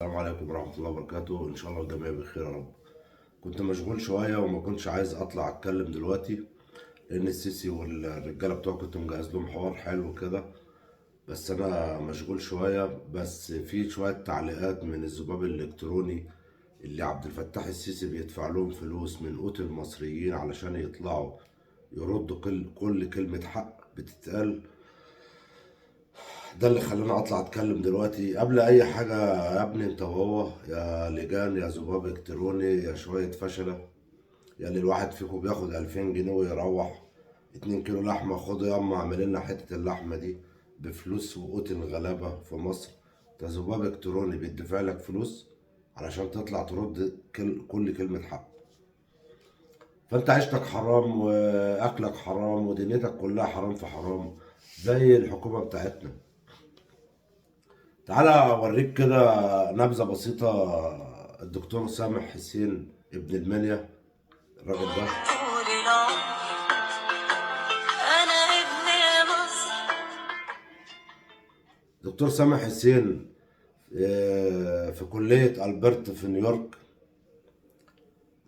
السلام عليكم ورحمة الله وبركاته. إن شاء الله الجميع بخير يا رب. كنت مشغول شوية وما كنتش عايز أطلع أتكلم دلوقتي، لأن السيسي والرجالة بتوعه كنت مجهز لهم حوار حلو كده، بس أنا مشغول شوية. بس في شوية تعليقات من الذباب الإلكتروني اللي عبد الفتاح السيسي بيدفع لهم فلوس من قوت المصريين علشان يطلعوا يردوا كل كلمة حق بتتقال. ده اللي خلاني اطلع اتكلم دلوقتي قبل اي حاجه. يا ابني انت وهو، يا لجان، يا ذباب الكتروني، يا شوية فشله، يا اللي الواحد فيكم بياخد 2000 جنيه ويروح 2 كيلو لحمه، خدوا ياما اعمل لنا حتة اللحمة دي بفلوس وقوت الغلابة في مصر. ده ذباب الكتروني بيدفع لك فلوس علشان تطلع ترد كل كلمة حق. فانت عيشتك حرام واكلك حرام ودنيتك كلها حرام في حرام زي الحكومة بتاعتنا. تعالى اوريك كده نبذه بسيطة. الدكتور سامح حسين ابن المنيا، الراجل ده طول العمر أنا ابن مصر. دكتور سامح حسين في كليه البرت في نيويورك،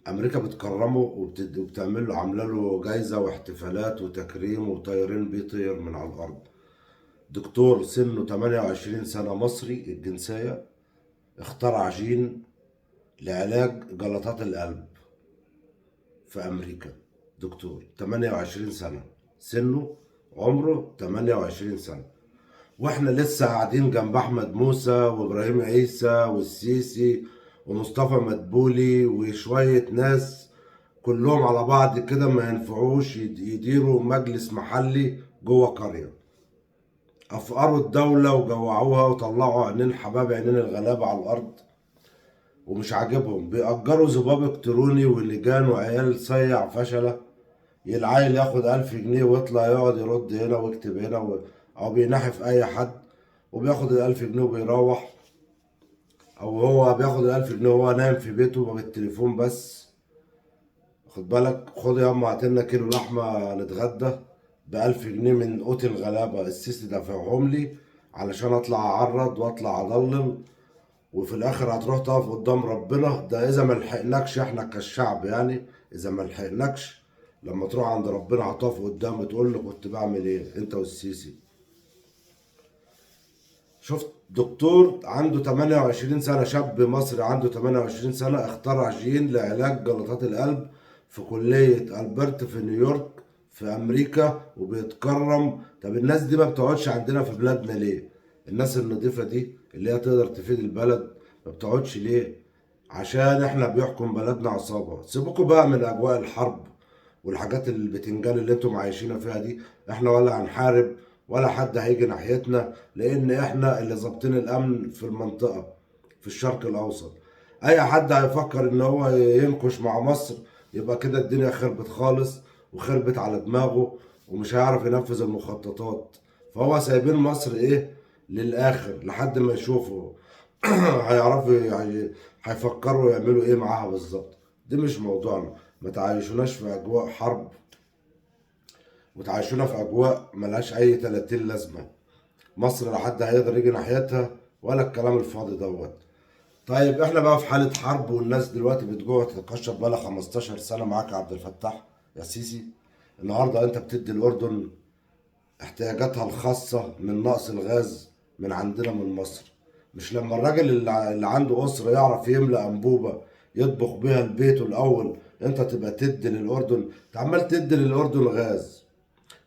امريكا بتكرمه وبتعمل له، عامله له جايزة واحتفالات وتكريم وطيارين بيطير من على الارض. دكتور سنة 28 سنة، مصري الجنسية، اخترع جين لعلاج جلطات القلب في أمريكا. دكتور 28 سنة، سنة عمره 28 سنة، واحنا لسه قاعدين جنب أحمد موسى وإبراهيم عيسى والسيسي ومصطفى مدبولي وشوية ناس كلهم على بعض كده ما ينفعوش يديروا مجلس محلي جوه قرية. أفقروا الدولة وجوعوها وطلعوا عينين حباب عينين الغلابة على الأرض، ومش عاجبهم. بيأجروا ذباب الكتروني ولجان وعيال صيع فشلة. العيل ياخد 1000 جنيه ويطلع يقعد يرد هنا ويكتب هنا أو بينحف أي حد، وبياخد ال1000 جنيه وبيروح، أو هو بياخد ال1000 جنيه وهو نايم في بيته بالتليفون بس. خد بالك، خد يا أما هات لنا كيلو لحمة نتغدى ب1000 جنيه من قوت الغلابة. السيسي دافعهم لي علشان أطلع أعرض وأطلع أضلل، وفي الآخر هتروح تقف قدام ربنا. ده إذا ما لحقناكش إحنا كالشعب، يعني إذا ما لحقناكش لما تروح عند ربنا هتقف قدامه تقول له كنت بعمل إيه أنت والسيسي. شفت دكتور عنده 28 سنة، شاب مصري عنده 28 سنة، اخترع جين لعلاج جلطات القلب في كلية ألبرت في نيويورك في أمريكا، وبيتكرم. طب الناس دي ما بتقعدش عندنا في بلادنا ليه؟ الناس النظيفة دي اللي هي تقدر تفيد البلد ما بتقعدش ليه؟ عشان احنا بيحكم بلدنا عصابة. سيبكوا بقى من أجواء الحرب والحاجات البتنجان اللي انتم عايشين فيها دي. احنا ولا هنحارب ولا حد هيجي ناحيتنا، لان احنا اللي ظابطين الامن في المنطقة في الشرق الاوسط. اي حد هيفكر ان هو ينكش مع مصر يبقى كده الدنيا خربت خالص وخربت على دماغه ومش هيعرف ينفذ المخططات. فهو سايبين مصر ايه للاخر لحد ما يشوفوا هيعرفوا هيفكروا يعملوا ايه معاها بالظبط. دي مش موضوعنا. ما تعايشوناش في اجواء حرب وتعايشونا في اجواء ملهاش اي 30 لازمه. مصر لا حد هيقدر يجي ناحيتها ولا الكلام الفاضي دوت. طيب احنا بقى في حاله حرب والناس دلوقتي بتجوع وتتقشف بقى 15 سنة معاك يا عبد الفتاح يا سيسي. النهارده انت بتدي الاردن احتياجاتها الخاصة من نقص الغاز من عندنا من مصر. مش لما الراجل اللي عنده أسرة يعرف يملأ أنبوبة يطبخ بيها البيت الأول، أنت تبقى تدي للأردن. أنت عمال تدي للأردن غاز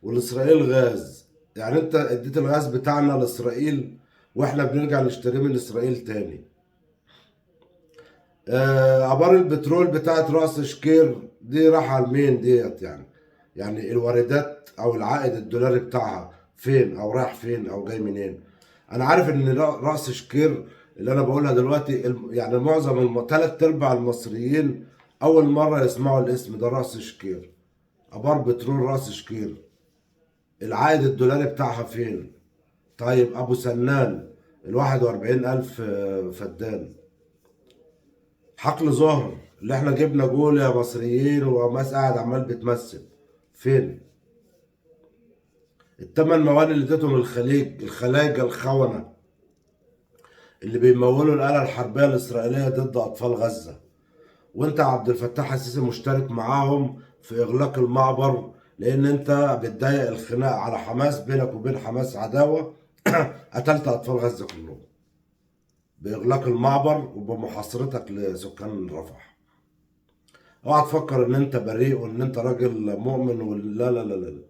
والإسرائيل غاز، يعني أنت اديت الغاز بتاعنا لإسرائيل وإحنا بنرجع نشتريه من إسرائيل تاني. آبار البترول بتاعت رأس شكير دي راح على مين ديت؟ يعني الواردات أو العائد الدولاري بتاعها فين أو رايح فين أو جاي منين؟ أنا عارف إن رأس شكير اللي أنا بقولها دلوقتي يعني معظم 3/4 المصريين أول مرة يسمعوا الاسم ده، رأس شكير، آبار بترول رأس شكير، العائد الدولاري بتاعها فين؟ طيب أبو سنان 41,000 فدان، حقل ظهر اللي احنا جبنا جول يا مصريين وماس قاعد عمال بتمثل فين؟ التمن مواني اللي اديتهم الخليج، الخلايجة الخونة اللي بيمولوا الآلة الحربية الإسرائيلية ضد أطفال غزة. وانت يا عبد الفتاح السيسي مشترك معاهم في إغلاق المعبر، لأن انت بتضايق الخناق على حماس، بينك وبين حماس عداوة. قتلت أطفال غزة كلهم بإغلاق المعبر وبمحاصرتك لسكان رفح. اوعى تفكر ان انت بريء وان انت راجل مؤمن، ولا لا لا لا لا.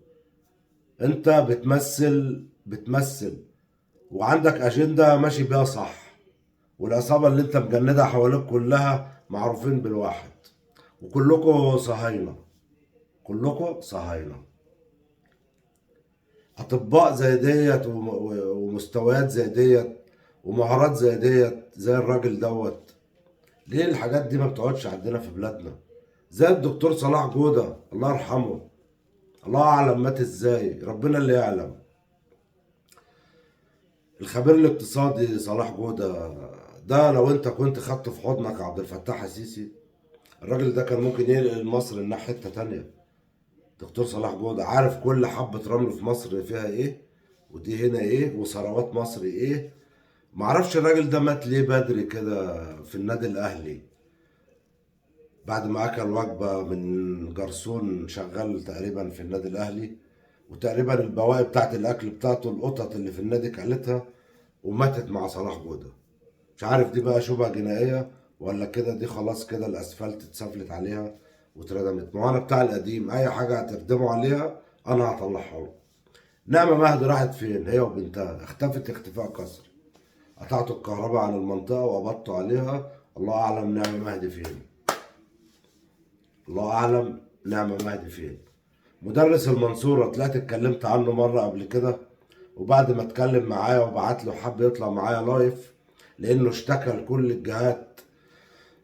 انت بتمثل وعندك اجندة ماشي بيها صح، والعصابة اللي انت مجندها حواليك كلها معروفين بالواحد، وكلكم صهاينة، كلكم صهاينة. اطباء زي ديت ومستويات زي ديت ومهارات زي ديت زي الراجل دوت، ليه الحاجات دي ما بتقعدش عندنا في بلادنا؟ زي الدكتور صلاح جودة الله يرحمه، الله اعلم مات ازاي، ربنا اللي يعلم. الخبير الاقتصادي صلاح جودة ده لو انت كنت خدته في حضنك يا عبد الفتاح السيسي، الراجل ده كان ممكن ينقل مصر لناحية حتة تانية. دكتور صلاح جودة عارف كل حبة رمل في مصر فيها ايه، ودي هنا ايه، وثروات مصر ايه. معرفش الراجل ده مات ليه بدري كده في النادي الاهلي، بعد ما اكل وجبة من جرسون شغال تقريبا في النادي الاهلي، وتقريبا البواقي بتاعت الاكل بتاعته القطط اللي في النادي كلتها وماتت مع صلاح جودة. مش عارف دي بقى شبهة جنائية ولا كده، دي خلاص كده الاسفلت اتسفلت عليها واتردمت. ما هو انا بتاع القديم، اي حاجة هتردموا عليها انا هطلعها له. نعمة مهدي راحت فين هي وبنتها؟ اختفت اختفاء قسري، قطعتوا الكهرباء عن المنطقة وقبضتوا عليها. الله اعلم نعمة مهدي فين، الله اعلم نعمة مهدي فين. مدرس المنصورة طلعت اتكلمت عنه مرة قبل كده، وبعد ما اتكلم معايا وبعت له حب يطلع معايا live، لانه اشتكى لكل الجهات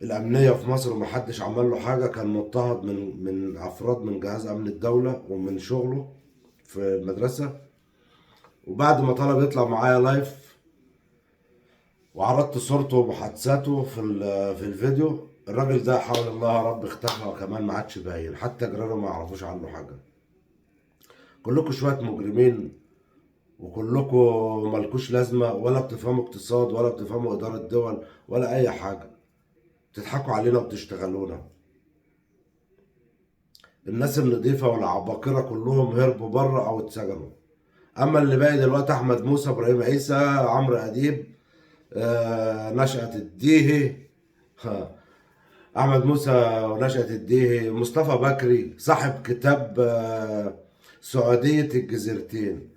الامنية في مصر ومحدش عمل له حاجة. كان مضطهد من افراد من جهاز امن الدولة ومن شغله في المدرسة. وبعد ما طلب يطلع معايا live وعرضت صورته ومحادثاته في الفيديو، الراجل ده حول الله يا رب اختفى وكمان ما عادش باين، حتى جيرانه ما يعرفوش عنه حاجة. كلكم شوية مجرمين، وكلكم مالكوش لازمة، ولا بتفهموا اقتصاد ولا بتفهموا إدارة دول ولا أي حاجة، بتضحكوا علينا وبتشتغلونا. الناس النظيفة والعباقرة كلهم هربوا بره أو اتسجنوا. أما اللي باقي دلوقتي أحمد موسى، إبراهيم عيسى، عمرو أديب، نشأت الديهي، أحمد موسى ونشأت الديهي، مصطفى بكري صاحب كتاب سعودية الجزيرتين.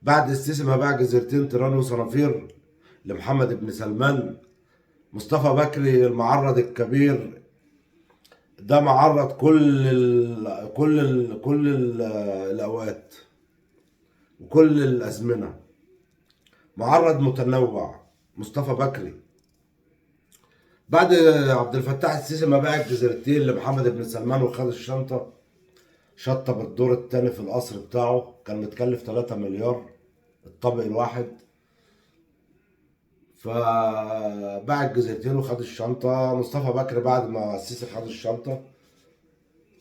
بعد السيسي ما باع جزيرتين تيران وصنافير لمحمد بن سلمان، مصطفى بكري المعرض الكبير ده معرض كل الأوقات وكل الأزمنة، معرض متنوع مصطفى بكري. بعد عبد الفتاح السيسي ما باع الجزيرتين لمحمد بن سلمان وخد الشنطة، شطب الدور التاني في القصر بتاعه، كان متكلف 3 مليار الطابق الواحد. فباع الجزيرتين وخد الشنطة. مصطفى بكري بعد ما السيسي خد الشنطة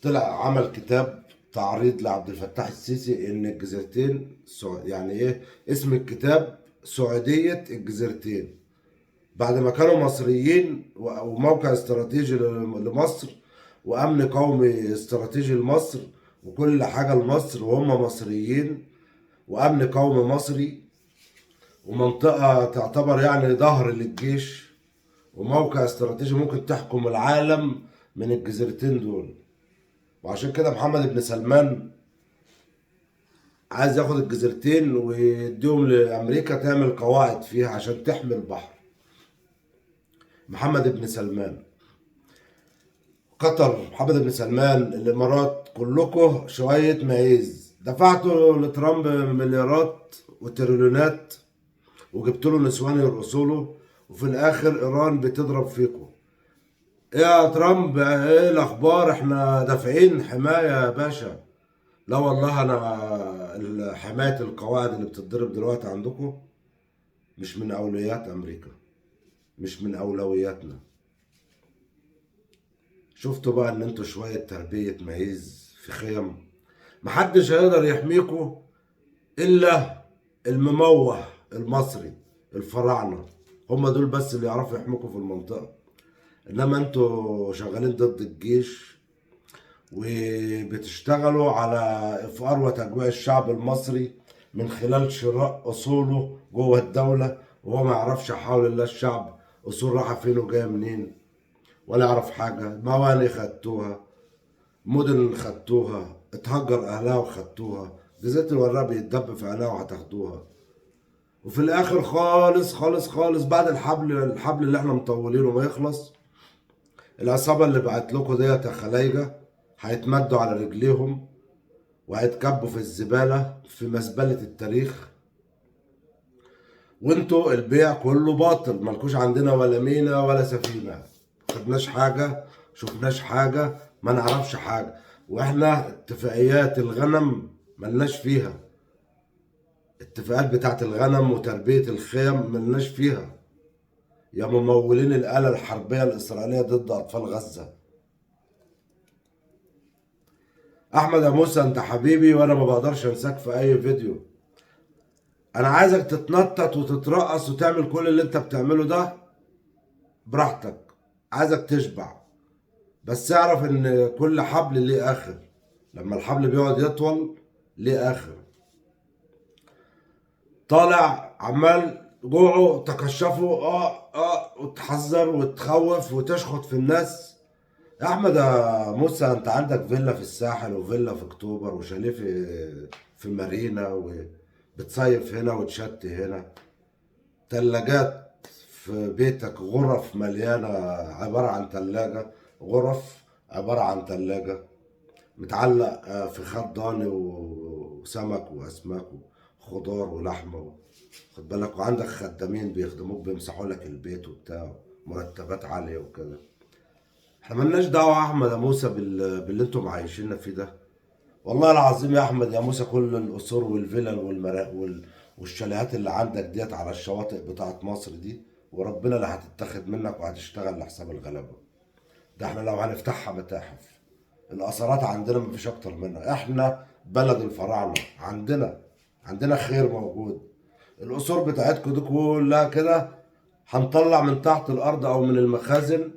طلع عمل كتاب تعريض لعبد الفتاح السيسي ان الجزيرتين يعني ايه اسم الكتاب؟ سعودية الجزيرتين. بعد ما كانوا مصريين وموقع استراتيجي لمصر وامن قومي استراتيجي لمصر وكل حاجة لمصر، وهم مصريين وامن قومي مصري ومنطقة تعتبر ظهر للجيش وموقع استراتيجي ممكن تحكم العالم من الجزيرتين دول. وعشان كده محمد بن سلمان عايز ياخد الجزيرتين ويديهم لأمريكا تعمل قواعد فيها عشان تحمي البحر. محمد بن سلمان، قطر، محمد بن سلمان، الإمارات، كلكم شوية معيز. دفعتوا لترامب مليارات وتريليونات وجبتوا له نسوان يرقصوا له، وفي الآخر إيران بتضرب فيكم. إيه يا ترامب، إيه الأخبار؟ إحنا دافعين حماية يا باشا. لا والله أنا حماية القواعد اللي بتتضرب دلوقتي عندكم مش من أولويات أمريكا، مش من أولوياتنا. شفتوا بقى إن انتوا شوية تربية معيز في خيم، محدش هيقدر يحميكوا إلا المموه المصري الفراعنة، هم دول بس اللي يعرفوا يحموكوا في المنطقة. انما انتوا شغالين ضد الجيش وبتشتغلوا على افقار وتجويع الشعب المصري من خلال شراء اصوله جوه الدولة، وهو ما يعرفش حول الله الشعب اصول رايحة فين وجاية منين ولا يعرف حاجة. مواني خدتوها، مدن خدتوها، اتهجر اهلها وخدتوها، جزيرة الوراق بيتدب في اهلها وهتاخدوها. وفي الاخر خالص خالص خالص بعد الحبل اللي احنا مطولينه ما يخلص، العصابة اللي بعت لكم ديت يا خلايجة هيتمدوا على رجليهم وهيتكبوا في الزبالة في مزبلة التاريخ. وانتوا البيع كله باطل، مالكوش عندنا ولا مينا ولا سفينة، خدناش حاجة، شفناش حاجة، ما نعرفش حاجة. واحنا اتفاقيات الغنم ملناش فيها، اتفاقات بتاعت الغنم وتربية الخيم ملناش فيها يا ممولين الآلة الحربية الإسرائيلية ضد أطفال غزة. أحمد يا موسى أنت حبيبي وأنا ما بقدرش أنساك في أي فيديو. أنا عايزك تتنطط وتترقص وتعمل كل اللي أنت بتعمله ده براحتك، عايزك تشبع، بس اعرف إن كل حبل ليه آخر. لما الحبل بيقعد يطول ليه آخر. طالع عمال جوعه تكشفه وتحذر وتخوف وتشخط في الناس. يا احمد يا موسى انت عندك فيلا في الساحل وفيلا في اكتوبر وشاليه في مارينا، وبتصيف هنا وتشتي هنا، تلاجات في بيتك، غرف مليانة عبارة عن تلاجة، غرف عبارة عن تلاجة متعلق في خد ضاني وسمك واسماك وخضار ولحمه، خد بالك. وعندك خدامين بيخدموك بيمسحوا لك البيت وبتاع، مرتبات عالية وكده. احنا مالناش دعوه يا احمد يا موسى باللي انتم عايشيننا فيه ده. والله العظيم يا احمد يا موسى كل القصور والفلل والشاليهات اللي عندك ديت على الشواطئ بتاعت مصر دي، وربنا اللي هتتاخد منك وهتشتغل لحساب الغلابة. ده احنا لو هنفتحها متاحف، الاثارات عندنا مفيش اكتر منها. احنا بلد الفراعنة، عندنا خير موجود. القصور بتاعتكم دي كلها كده هنطلع من تحت الارض او من المخازن،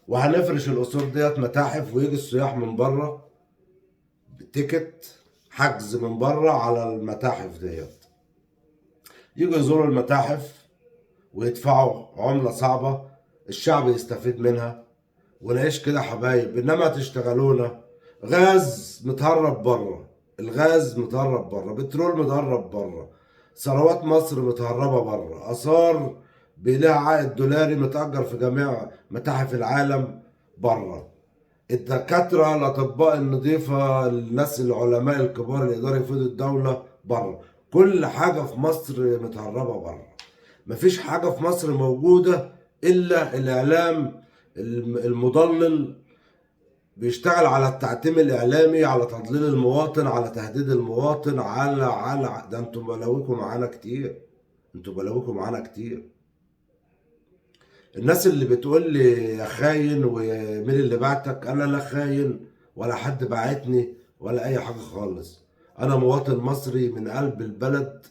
وهنفرش القصور ديت متاحف، ويجي السياح من بره بتيكت حجز من بره على المتاحف ديت، يجوا يزوروا المتاحف ويدفعوا عملة صعبة الشعب يستفيد منها، ونعيش كده حبايب. انما تشتغلونا غاز متهرب بره، الغاز متهرب بره، بترول متهرب بره، ثروات مصر متهربة بره، آثار بيلها عائد دولاري متأجر في جميع متاحف العالم بره، الدكاترة الأطباء النظيفة، الناس العلماء الكبار اللي يقدروا يفيدوا الدولة بره. كل حاجة في مصر متهربة بره، مفيش حاجة في مصر موجودة إلا الإعلام المضلل بيشتغل على التعتيم الإعلامي، على تضليل المواطن، على تهديد المواطن، على ده انتوا بلاويكم معانا كتير، انتوا بلاويكم معانا كتير. الناس اللي بتقول لي يا خاين ومين اللي بعتك، انا لا خاين ولا حد بعتني ولا اي حاجة خالص. انا مواطن مصري من قلب البلد،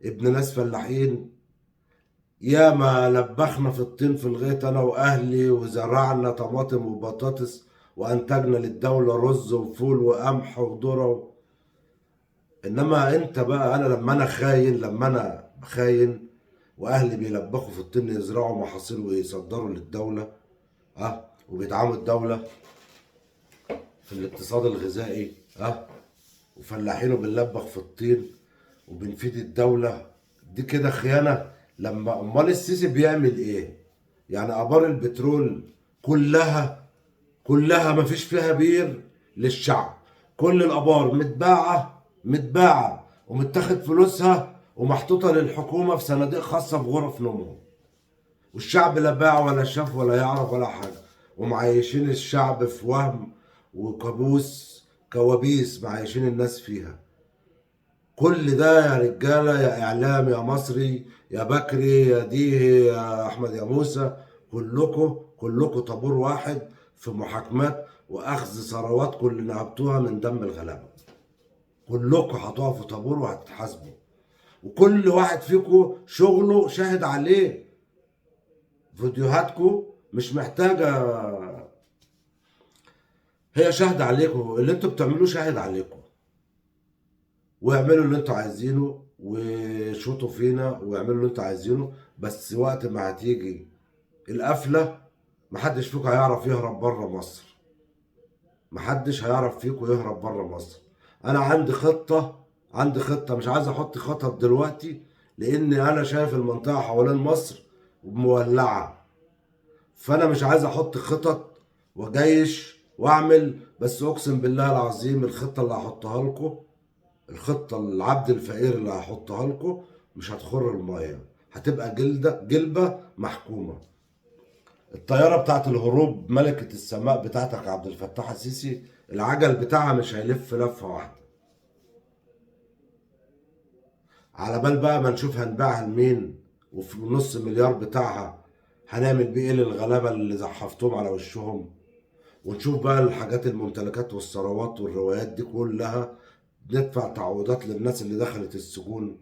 ابن ناس فلاحين، ياما لبخنا في الطين في الغيط انا واهلي، وزرعنا طماطم وبطاطس، وانتجنا للدولة رز وفول وقمح وذره. انما انت بقى، انا لما انا خاين، لما انا خاين واهلي بيلبخوا في الطين يزرعوا محاصيل ويصدروا للدولة، وبيدعموا الدولة في الاقتصاد الغذائي، وفلاحينه بنلبخ في الطين وبنفيد الدولة، دي كده خيانة. لما امال السيسي بيعمل ايه؟ يعني ابار البترول كلها ما فيش فيها بير للشعب، كل الابار متباعه ومتاخد فلوسها ومحطوطه للحكومة في صناديق خاصة في غرف نومهم، والشعب لا باع ولا شاف ولا يعرف ولا حاجة، ومعيشين الشعب في وهم وكابوس، كوابيس معيشين الناس فيها. كل ده يا رجاله، يا اعلام، يا مصري، يا بكري، يا ديهي، يا احمد، يا موسى، كلكم طابور واحد في محاكمات واخذ ثرواتكم اللي نهبتوها من دم الغلابة. كلكم هتقفوا طابور وهتتحاسبوا. وكل واحد فيكم شغله شاهد عليه. فيديوهاتكم مش محتاجة، هي شاهد عليكم، اللي انتوا بتعملوه شاهد عليكم. واعملوا اللي انتوا عايزينه وشوطوا فينا واعملوا اللي انتوا عايزينه، بس وقت ما هتيجي القفلة محدش فيكم هيعرف يهرب بره مصر، محدش هيعرف فيكم يهرب بره مصر. انا عندي خطة، عندي خطة، مش عايز احط خطط دلوقتي لان انا شايف المنطقة حوالين مصر مولعة، فانا مش عايز احط خطط وجيش واعمل، بس اقسم بالله العظيم الخطة اللي هحطها لكم، الخطة العبد الفقير اللي هحطها لكم مش هتخر المية، هتبقى جلدة جلبة محكومة. الطيارة بتاعت الهروب ملكة السماء بتاعتك عبد الفتاح السيسي العجل بتاعها مش هيلف لفة واحدة. على بال بقى ما نشوف هنبيعها لمين، وفي نص مليار بتاعها هنعمل بيه ايه للغلابة اللي زحفتهم على وشهم، ونشوف بقى الحاجات الممتلكات والثروات والروايات دي كلها، ندفع تعويضات للناس اللي دخلت السجون،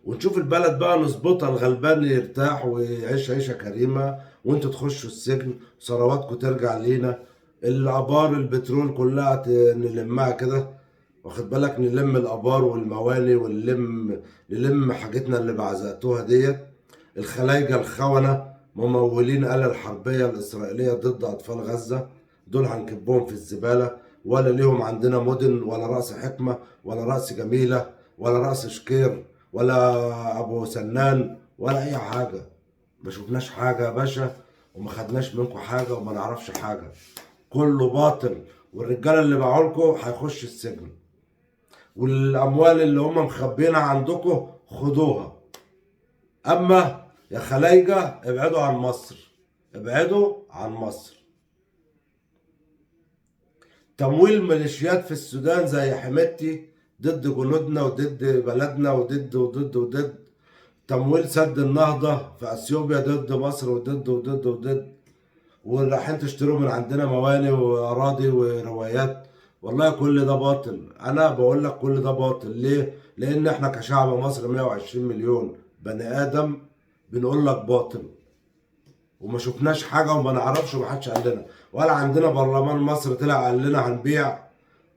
ونشوف البلد بقى نظبطها، الغلبان يرتاح ويعيش عيشة كريمة، وانتوا تخشوا السجن ثرواتكم ترجع لينا، الابار البترول كلها نلمها كده، واخد بالك، نلم الابار والمواني ونلم نلم حاجتنا اللي بعزقتوها ديت. الخلايجة الخونة ممولين آلة الحربية الإسرائيلية ضد أطفال غزة، دول هنكبهم في الزبالة، ولا ليهم عندنا مدن ولا رأس حكمة ولا رأس جميلة ولا رأس شكير ولا أبو سنان ولا أي حاجة. ما شفناش حاجة يا باشا، وما خدناش منكم حاجة، وما نعرفش حاجة، كله باطل. والرجالة اللي باعولكوا هيخش السجن، والأموال اللي هم مخبينها عندكم خدوها. أما يا خلايجة ابعدوا عن مصر، ابعدوا عن مصر. تمويل ميليشيات في السودان زي حميدتي ضد جنودنا وضد بلدنا وضد وضد وضد. تمويل سد النهضة في أثيوبيا ضد مصر وضد وضد وضد. ورايحين تشتروا من عندنا مواني وأراضي وروايات. والله كل ده باطل، أنا بقول لك كل ده باطل. ليه؟ لأن إحنا كشعب مصر 120 مليون بني آدم بنقول لك باطل، وما شفناش حاجة وما نعرفش ومحدش قال لنا، ولا عندنا برلمان مصر طلع قال لنا هنبيع،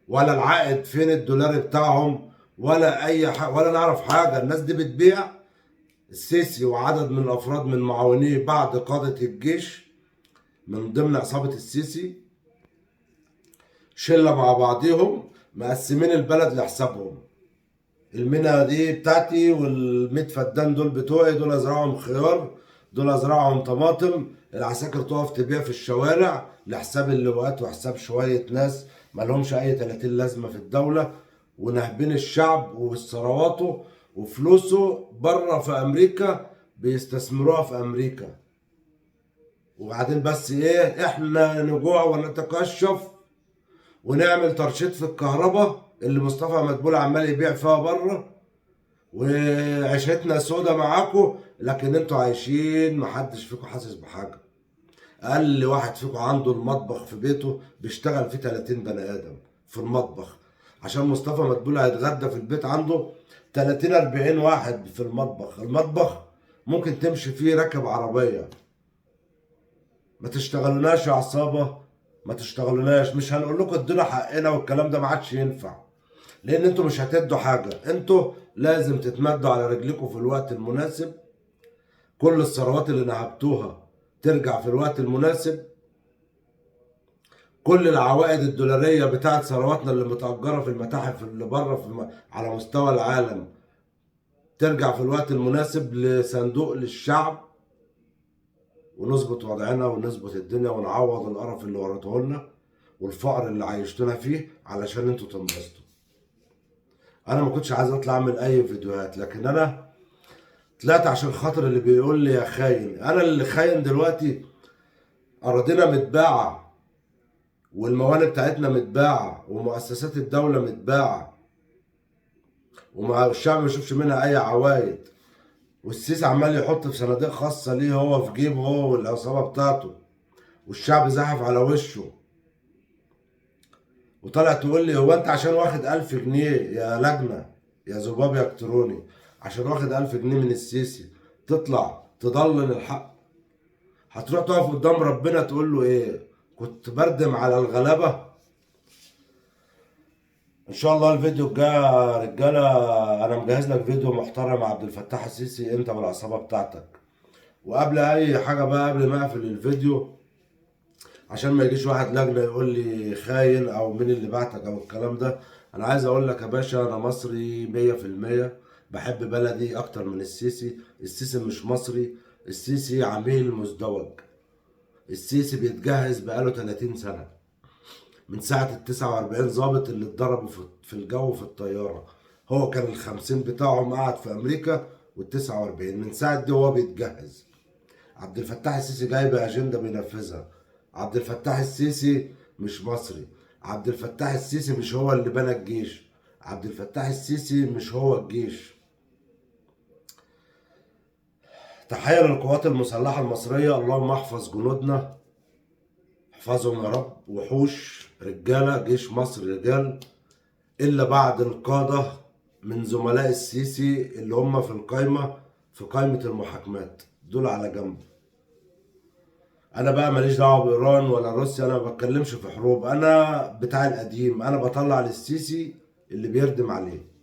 ولا العائد فين الدولار بتاعهم، ولا أي حاجة، ولا نعرف حاجة. الناس دي بتبيع. السيسي وعدد من الأفراد من معاونيه بعد قادة الجيش من ضمن عصابة السيسي شلة مع بعضيهم مقسمين البلد لحسابهم. المنى دي بتاعتي، والميت فدان دول بتوعي، دول ازرعهم خيار، دول ازرعهم طماطم. العساكر تقف تبيع في الشوارع لحساب اللواءات وحساب شوية ناس مالهمش اي 30 لازمة في الدولة، ونهبين الشعب وثرواته وفلوسه بره في امريكا، بيستثمروها في امريكا. وبعدين بس ايه، احنا نجوع ونتقشف ونعمل ترشيد في الكهرباء اللي مصطفى مدبولي عمال يبيع فيها بره، وعيشتنا سودا معاكم، لكن انتوا عايشين محدش فيكم حاسس بحاجة. اقل واحد فيكم عنده المطبخ في بيته بيشتغل فيه 30 بني ادم في المطبخ، عشان مصطفى مدبولي هيتغدى في البيت عنده 30-40 واحد في المطبخ. المطبخ ممكن تمشي فيه راكب عربية. ما تشتغلوناش يا عصابة، ما تشتغلوناش. مش هنقول لكم ادونا حقنا والكلام ده ما عادش ينفع، لان انتوا مش هتدوا حاجة. انتوا لازم تتمدوا على رجلكم في الوقت المناسب، كل الثروات اللي نهبتوها ترجع في الوقت المناسب، كل العوائد الدولارية بتاعت ثرواتنا اللي متأجرة في المتاحف اللي بره على مستوى العالم ترجع في الوقت المناسب لصندوق للشعب، ونظبط وضعنا ونظبط الدنيا ونعوض القرف اللي وريته لنا والفقر اللي عايشتونا فيه علشان انتوا تنبسطوا. انا ما كنتش عايز اطلع اعمل اي فيديوهات، لكن انا طلعت عشان خاطر اللي بيقول لي يا خاين. انا اللي خاين دلوقتي. اراضينا متباعه، والموانئ بتاعتنا متباعه، ومؤسسات الدولة متباعه، والشعب ما يشوفش منها اي عوايد، والسيسي عمال يحط في صناديق خاصة ليه هو في جيبه هو والعصابه بتاعته، والشعب زحف على وشه. وطلع تقول لي هو انت عشان واخد 1000 جنيه يا لجنة يا ذباب يا الكتروني، عشان واخد 1000 جنيه من السيسي تطلع تضلل الحق؟ هتروح تقف قدام ربنا تقول له ايه؟ كنت بردم على الغلابة. ان شاء الله الفيديو الجاي يا رجالة انا مجهز لك فيديو محترم عبد الفتاح السيسي، انت والعصابة بتاعتك. وقبل اي حاجة بقى، قبل ما اقفل الفيديو، عشان ما يجيش واحد لجنة يقول لي خاين او مين اللي بعتك او الكلام ده، انا عايز اقول لك يا باشا انا مصري 100%، بحب بلدي اكتر من السيسي. السيسي مش مصري، السيسي عميل مزدوج. السيسي بيتجهز بقاله 30 سنة من ساعة 49 ضابط اللي اتضربوا في الجو في الطيارة. هو كان 50 بتاعهم قعد في أمريكا، 49 من ساعة دي هو بيتجهز. عبد الفتاح السيسي جايب أجندة بينفذها. عبد الفتاح السيسي مش مصري. عبد الفتاح السيسي مش هو اللي بنى الجيش. عبد الفتاح السيسي مش هو الجيش. تحية للقوات المسلحة المصرية، اللهم احفظ جنودنا، احفظهم يا رب. وحوش رجالة، جيش مصر رجال، إلا بعض القادة من زملاء السيسي اللي هم في القايمة، في قائمة المحاكمات، دول على جنب. أنا بقى ماليش دعوة بإيران ولا روسيا، أنا ما بتكلمش في حروب، أنا بتاع القديم، أنا بطلع للسيسي اللي بيردم عليه.